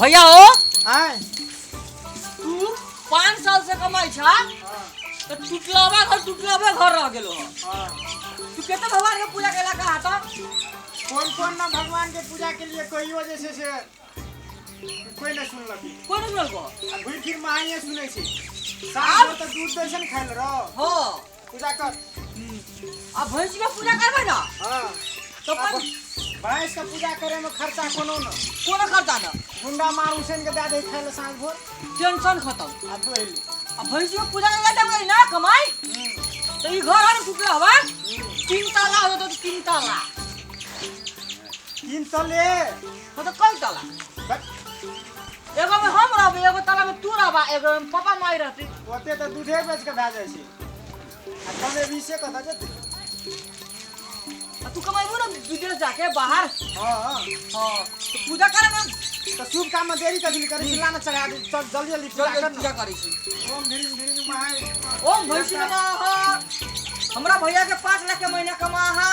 भैया हो। आय। तू 5 साल से कमाई छा तो टूटलावा घर, टूटलावा घर रह गेलो हो। हाँ। तू केते भगवान के पूजा केला का हाथ? कौन कौन ना भगवान के पूजा के लिए कहियो जैसे से कोई नहीं सुनलक। कोई नहीं सुनलको। आ घुरि फिर माये सुनै छै। साँझ भर तऽ दूध दै छै ने खाइ लए रौ। हाँ। पूजा कर। आ भैंस के पूजा करबै ना? हाँ। तो आ भैंस के पूजा करे में खर्चा कोनो न। कोनो खर्चा न। गुंडा मार उसन के दे दे खाइ लए साँझ भोर। टेंशन खत्म। आ दोहि ले। आ भैंस के पूजा करे देबै ना कमाई? तो ई घर हर टूटला हवा। 3 ताला हो तो 3 ताला। 3 तले? हाँ तो कई ताला? बस। एगो में हम रहबै, एगो ताला में तू रहबा, एगो में पापा माई रहती। ओते तऽ दूधे बेच के भए जाइ छै। आ कमे बीसे कतऽ जेतै? आ तू कमाइबो ना विदेश जाके बाहर। हाँ, हाँ। हाँ, तो पूजा करे ना। तो शुभ काम में देरी कथी करे? चिल्ला ना चढ़ा दे, चल जल्दी जल्दी पूजा जल्दी कर ना। पूजा करै छी। ओम ध्रीं ध्रीं महाय। ओम भैंसी नमः। हमरा भैया के 5 लाख के महीना कमा हा।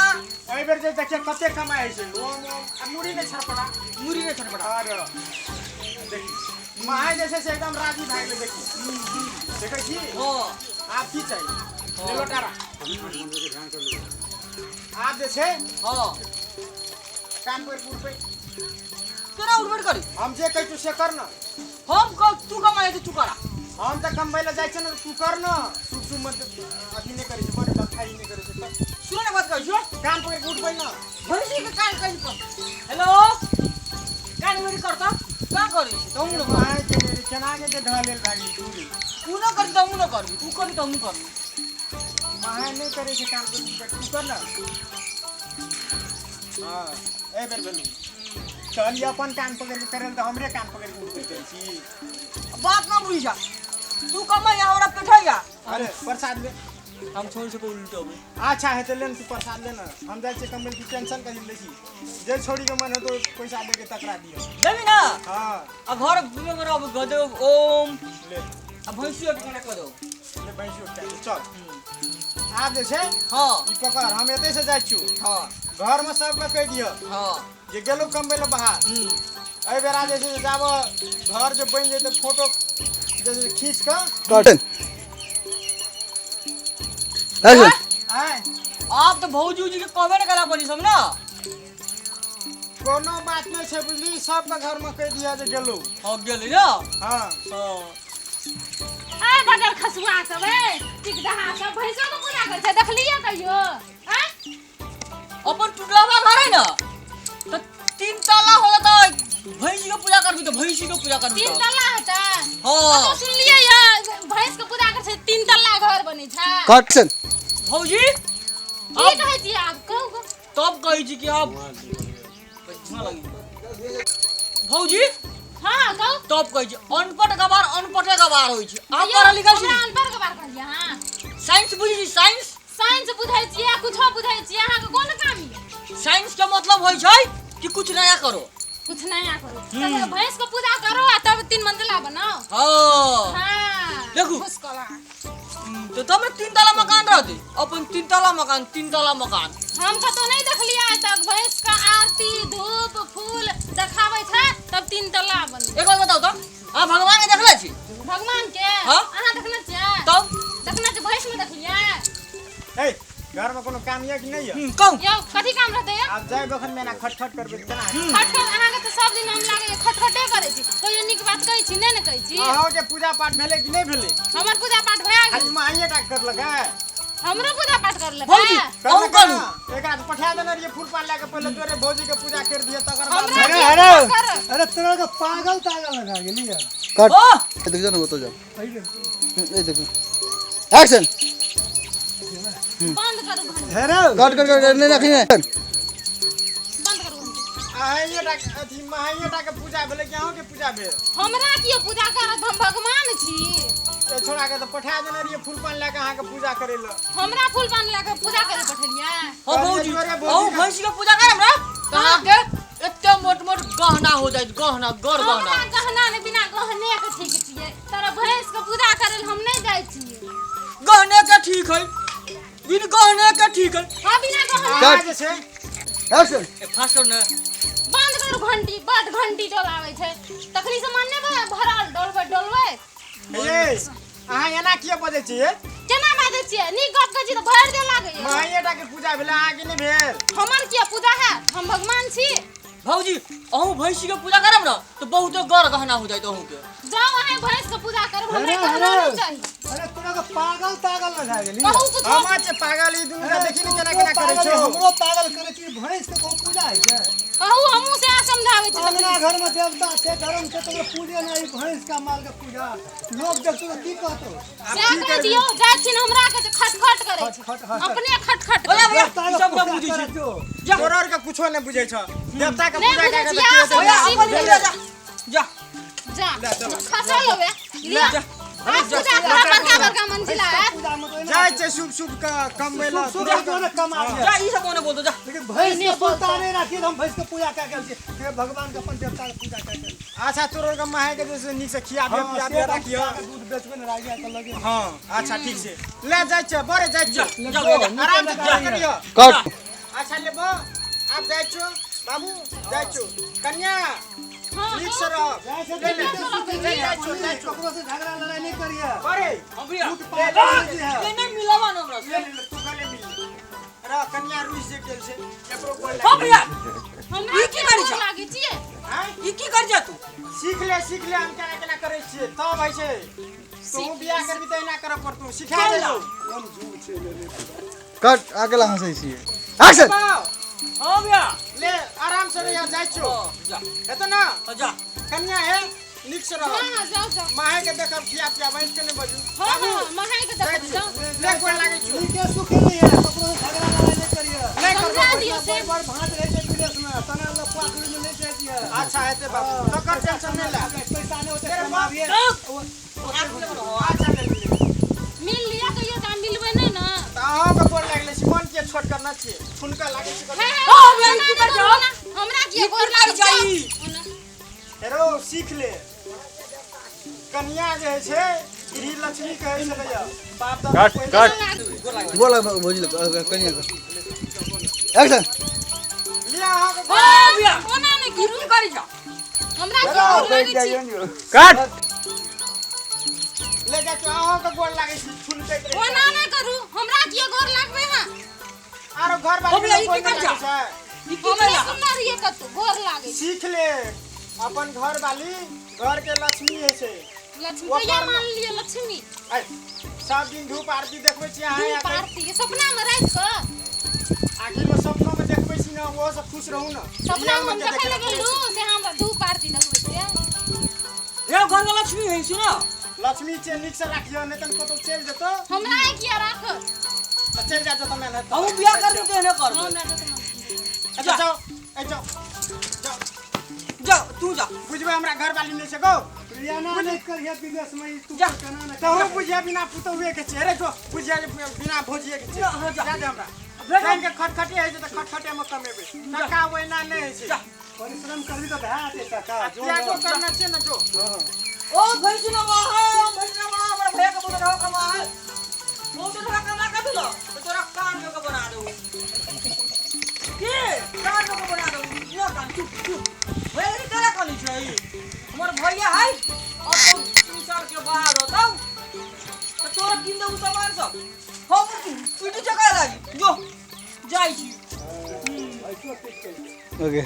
एहि बेर जे देखिए कते कमाइ छै। ओम ओम। आ मुड़ी नहि छड़पड़ा। मुड़ी नहि छड़पड़ा। और देखी महाय जे छै से एकदम राजी भए गेलै। देखी देखै छी? हाँ। आब की चाही? ले लोटारा। आब जे छै? हाँ। काम कर उठबै। केना उठबै करी? हम जे कहै छियौ से कर न। हम कह तू कमाइ छै तू करा। हम तऽ कमबै लए जाइ छियै ने, तू कर न। शुभ शुभ मत अथी नहि करै छै, बड़ बखाई नहि करै छै। सुन ने बात कहै छियौ। कान पकड़ि कऽ उठबै न। भैंसी के कान कहि पर। हेलो। कान मेरी करता? का करै छी? तहु न कर। माय के मेरी केना के जे ढलेल भए गेली दूरी। तू न करी तहु न करबी, तू करी तहु करबी। माय नहि करै छै कान पकड़ि कऽ, तू कर न। हाँ, एहि बेर भेलौ। चल अपन कान पकड़ि कऽ करैल तऽ हमरे कान पकड़ि कऽ उठबै जाइ छी। बात ना बुझी जा। तू कमाई हमरा पेठैया। अरे प्रसाद ले। हम छोड़ से उल्टोबै। अच्छा हेतै ले न, तू प्रसाद ले न। हम जाइ छियै कमबै, तू टेंशन कथी लै छी? जे छोड़ी के मन हेतौ पैसा दे के तकरा दियौ। देबी ना? हाँ। आ घर में रहब गदे ओम। ले। आ भैंसियो के कना कऽ दौ। ले भैंसियो के चल। आब जे छै? हाँ। ई पकड़, हम एतै से जाइ छियौ। हाँ। घर में सबके कहि दियौ। हाँ। जे गेलौ कमबै लए बाहर। एहि बेरा जे छै से जाब घर जे बनि जेतै फोटो जे छै खींच कऽ। आँय। आब तऽ भौजी उजी के कहबे ने करा पड़ी सब ना। कोनो बात नहि छै बुझली, सबके घर में कहि दिअ जे गेलौ। हाँ गेली ना? हाँ। हाँ। ए बगर खसुआ सब, ए टिकदहा सब भैंसो के पूजा करै छै, देखलियै कहियो? आँय? अपन टूटलावा घर है ना तो 3 ताला हो जाता, भैंसी के पूजा करबी तो भैंसी के पूजा करबी। 3 ताला होता? हाँ। तो सुनलियै या भैंस के पूजा करै छै 3 ताला घर बनै छै। कट। भौजी, की अब कहै छी आब? कहू, कहू। तब कहै छी कि आब भौजी। हाँ, कहू। तब कहै छी अनपढ़ गवार अनपढ़े गवार होइ छै। आप अय्यो, पढ़ल लिखल छी? हमरा अनपढ़ गवार कहलियै अहाँ? साइंस बुझै छी? साइंस? साइंस बुझै छियै, कुछो बुझै छियै, अहाँके कोन काम यऽ? साइंस के मतलब होइ छै कि कुछ नया करो। कुछ नया करो। तब भैंस के पूजा करो आ तब 3 मंजिला बनाओ। हाँ। हाँ। देखू। खुश कला। तो तब ने 3 ताला मकान रहते। अपन 3 ताला मकान, 3 ताला मकान। हम कतौ नहीं देखलियै आइ तक भैंस का आरती धूप फूल देखाबै छै तब 3 ताला बने। एक बात बताउ तो, अहाँ भगवान के देखले छी? भगवान के? हाँ? अहाँ देखने छियै? तब? देखने छियै, भैंस में देखलियै? ए, घर में कोनो काम यऽ कि नहि यऽ? कहू। यौ, कथी काम रहतै यौ? आब जाय बखन में एना खटखट करबै तऽ केना हेतै? खटखट अहाँके तऽ सब दिन हम लागैए खटखटे करै छी, कहियो नीक बात कहै छी नहि ने कहै छी? अहाँके पूजा पाठ भेलै कि नहि भेलै? हमर पूजा पाठ भए गेल। खाली माइए टा करलक है? हमरो पूजा पाठ करलक भौजी, है? अहूँ करू। एकरा तऽ पठा देने रहियै फूल पान लए कऽ, पहिले तोरे भौजी के पूजा कर दियै तकर बाद। हमरा अरे, की अरे, पूजा कर? अरे तोरा के पागल तागल लगा गेली है। कट। ओ! देख जा ना, बताओ जा। ए देखो। एक्शन। बंद करू घंटी। अरे। कट, कट, कट, नहीं, नहीं, नहीं। बंद करू घंटी। अहाँ टा अथी माइए टा के पूजा भेलै कि अहूँ के पूजा भेल? हमरा कियो पूजा करत? हम भगवान छी। ए छोड़ा के तऽ पठा देने रहियै फूल पान लए कऽ अहाँके पूजा करै लए। हमरा फूल पान लए कऽ पूजा करै पठेलियै? हाँ, भौजी, अरे, भौजी अहूँ का- भैंसी के पूजा करब ना? तऽ अहाँके एते मोट मोट गहना हो जायत, गहना, गर गहना। हमरा गहना नहि, बिना गहने के ठीक छियै। तोरा भैंस के पूजा करै लए हम नहि जाइ छियै। गहने के ठीक है, बिन गहने के ठीक है। हाँ, बिना गहने। कट। जे छै। एक्शन। ए, फास्ट कर ने। बंद करू। करू घंटी, बड घंटी डोलाबै छै। तखनी से मन नहि भरल डोलबै डोलबै। ये अहाँ एना किया बजै छियै? केना बाजै छियै? नीक गप कहै छी तऽ भरि देह लागैया। माइएटा के पूजा भेलै, अहाँके नहि भेल। हमर किया पूजा हैत? हम भगवान छी। भौजी अहूँ भैंसी के पूजा करब ना तो बहुत गर गहना हो जाइत अहूँ के। जाउ अहाँ भैंस के पूजा करब, हमरा गहना नहि चाही। अरे तोरा के पागल तागल न भए गेली? कहू कुछो। हम छै पागल, ई दुनू के देखी ने केना केना करै छौ। हमरो पागल करै छी, भैंस के कहू पूजा होइ छै? कहू हमहूँ सएह समझाबै छी। अंगना घर में देवता छै, धर्म छै, तो पूजे नहीं, भैंस का माल के पूजा। लोग देखतो तो की कहतो? सएह कहै छी यौ, जाइ छी हमरा के जे खटखट करै छै, अपने खटखट भैया, करै छै। ई सब नहि बुझै छी। जा। तोरा आर के कुछो नहि बुझै छौ। देवता के नहि पूजा बुझै कए के छी, तऽ की अहाँ हेतै? सब भैया सीख अपन लिअ। जा जा जा ले, चलो। खसल होबे लिअ। जा। आब पूजा करब, बड़का बड़का मंजिला आयत। पूजा में तो एना जाइ छै शुभ शुभ के कमबै लए। शुभ शुभ के कमा लिअ। जा ई सब कोने बोलतो जा। लेकिन भैंस के सुलता नहीं राखी, हम भैंस के पूजा क्या कर छी? हे भगवान के अपन देवता के पूजा क्या कर? अच्छा तोरा के माय के जैसे नीक से खिया हाँ, पिया से पिया तऽ राखियो। दूध बेचबे ने राखिया तऽ लगे। हाँ अच्छा ठीक छै, ले जाइ छै, बड़े जाइ जा छै, जा भैया, जा। आराम से पूजा करियो। कट। अच्छा लेबो, आब जाइ छौ बाबू, जाइ छौ कन्या, हाँ, नीक से रह। जाइ छै ले, ले। तऽ ले, जाइ छौ, जाइ छौ। ककरो से झगड़ा लड़ाई नहीं करिए। बड़े हाँ भैया। झूठ पागल नहीं है। ये नहीं मिलावा ना हमरा ले से। ले ले, तू गले मिल रह। कन्या रुइस जे गेल छै, केकरो गोर हाँ लागि भैया हमरा ई की करै गोर छौ? लागै छियै? आँय? ई की कर जा तू? सीख ले, सीख ले, हम केना केना करै छियै तब होइ छै। तू बियाह करबी तऽ एना करऽ पड़तौ, सिखा देलौ। कट। अगला हंसै छियै। एक्शन। हाँ भैया। ले आराम से रहिया, जाइ छौ। हाँ, जा। हेतौ ना? हाँ, जा। कन्या है नीक से रह। हाँ हाँ जाउ जाउ। माहे के देखब खिया पिया, भैंस के नहि बजू। हाँ बाबू, हाँ महाई के जाइ देखब छियौ। जाउ। ले गोर लागै छियौ। नीके सुखी नहीं है, ककरो से झगड़ा लड़ाई नहीं करिए। नहि करबौ। समझा दियौ से। बड़ बड़ भात रहै छै विदेश में, तना लफुआ कुड़ी में नहीं जाइ छियै। अच्छा हेतै बाबू, तकर टेंशन नहि ले। पैसा नहीं होतै तेरे कमाबियै। अच्छा ले ले। मिल लिअ कहियो तऽ मिलबै नहि ने। तऽ अहाँके गोर लागलै छी, मन के छोट करना छियै, हुनका लागै छै। हे, हे, हाँ, भैया, ई ओना की नहि कर करू, जाउ? ओना। हमरा किया ई गोर की कर लागै जाइ? ओना। हेरो सीख ले, कन्या जे होइ छै गृह लक्ष्मी कहै छलैया बाप दादा कट, पहिले। कट। बोल भौजी कनिया के। एक्शन। लिअ अहाँके गोर। हाँ भैया। ओना नहि ई करू। की करै छौ? हमरा किया गोर लागै छी? कट। ले जाइ छौ, अहाँके गोर लागै छी, छुनकैत रहै। ओना नहि करू, हमरा किया गोर लागबै अहाँ? आरो घर हो वाली भैया, ई गोर की नहि कर लागै जा? छै। ई की हम कर नहि जा? सुनने रहियै कतौ गोर लागै छै। सीख ले, अपन घर वाली घर के लक्ष्मी होइ छै। लक्ष्मी ओकर कहिया मान लिअ लक्ष्मी? ऐ, सब दिन धूप आरती देखबै छी अहाँ धूप आके। आरती के सपना में राति कऽ। आखिर में सपनो में देखबै छी ना, ओहो से खुश रहू ना। सपना में हम के देखै लए देखे गेलहुँ से हमरा धूप आरती देखबै छियै। ये घर के लक्ष्मी है सुना। लक्ष्मी छै, नीक से राखियो, नहि तऽ कतौ चलि जेतौ। हमरा किया राखत? तऽ चलि जा जतऽ मेहनत। हम बियाह करबी तऽ एहने करबै। हमरा जतऽ मन। अच्छा जाओ, ऐ जाओ जाओ। जा तू जा। बुझबै हमरा घर वाली नहि छै गौ। प्रियाना नहीं करिए विदेश में, ई तू जा। केना नहि तहु बुझिया बिना पुतहुए के छै रे, जो बुझिया जे बिना भौजिए के छै। जा, हाँ, जा। जा दे हमरा। भेट। जानि के खटखटे होइ छै तऽ खटखटे मे कमेबै, टका ओहिना नहि होइ छै। जा। परिश्रम करबी तऽ भए जेतै टका। आ त्यागो करना छै ने जो। हाँ। ओ भैंसी नवा है, ओ भैंसी नवा हमरा भैया के बोल रहा कमा है। बहुत टका कमा के दिलो तो तोरा कान में के बना दऊ। के कान में के बना दऊ? ना कान चुप चुप। भैया के केला कानी छै? हमर भैया है और तो 3 साल के बाद होतौ तो तोरा किन दऊ सामान सब। हम पीटी चका लागी जो जाइ छी। ऐसो पीट के। ओके।